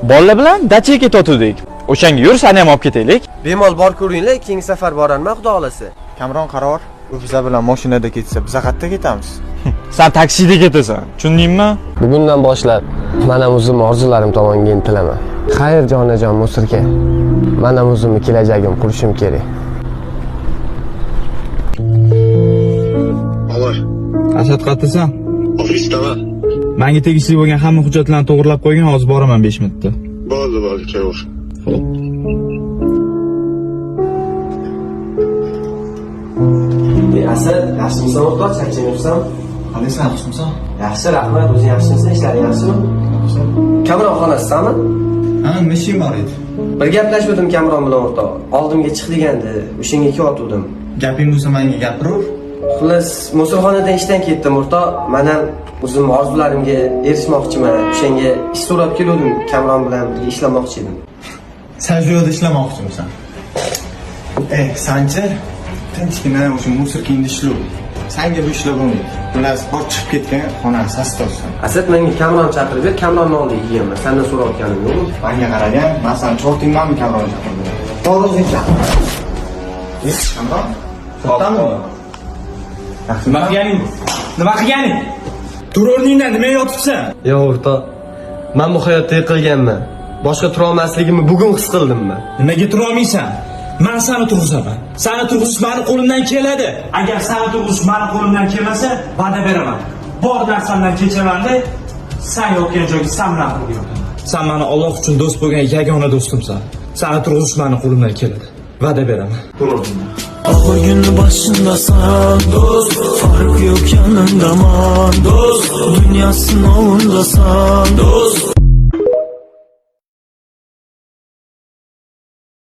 Bolalar bilan dachaga ketayotgandik. O'shanga yur, seni ham olib ketaylik. Bemalol bor ko'ringlar, keyingi safar borarman, xudo xolasa. Kamron qaror. U biza bilan mashinada ketsa, biz qayerda ketamiz? San taksida ketasan. Tushundingmi? Bugundan boshlab men ham o'zim orzularim tomonga intilaman. Xayr, jonajon Musirka. Men ham o'zimni kelajagim qurishim kerak. Alo, Asad, qayerdasan? Ofisdaman. Menga tegishli bo'lgan hamma hujjatlarni to'g'irlab qo'ygin, hozir boraman 5 minutda. Bo'ldi, bo'ldi, kelaver. Asad, yaxshimisan o'rtoq? Charchamayapsan? Qalaysan, yaxshimisan? Yaxshi, rahmat. O'zing yaxshimisan? Ishlaring yaxshimi? Kamron xonasidanmi? Ha, nima ishing bor edi? Bir gaplashuvdim Kamron bilan o'rtoq. Oldimga chiq degandi. O'shanga kelyotgandim. Gaping bo'lsa menga gapiraver. Xullas, musulxonadan ishdan ketdim o'rtoq. Men ham o'zim orzularimga erishmoqchiman. O'shanga ish so'rab keluvdim. Kamron bilan birga ishlamoqchi edim. Sen shu yerda ishlamoqchimisan? Eh, sanchi tinchgina o'sha musorkingda ishla. Sanga bu ishlar bo'lmaydi. Xullas, bor chiqib ketgan xonani sasitolsan. Asad, menga Kamron chaqirib ber, Kamronni oldiga kelganman. Sendan so'rayotganim yo'q. Manga qaragan, man sani chortingmanmi Kamron chaqirdi? Bor o'zing chaqir. Eh, Kamron? To'xtami? Nima qilganing? Nima qilganing? Tur o'rningdan, nima yotibsan? Yo'q o'rtoq. Men bu hayotda yiqilganman. Boshqa tura olmasligimni bugun his qildim men. Nimaga tura olmaysan? Men seni turg'izaman. Seni turg'izish meni qo'limdan keladi. Agar seni turg'izish meni qo'limdan kelmasa, va'da beraman. Bor narsamdan kechaman-da, sen yotgan joyga sen bilan birga yotaman. Sen meni Alloh uchun do'st bo'lgan yagona do'stimsan. Seni turg'izish meni qo'limdan keladi. Va'da beraman. Tur o'rningdan. Ağır günü başındasan dost, fark yok yanındaman dost, dünya sınavındasan dost.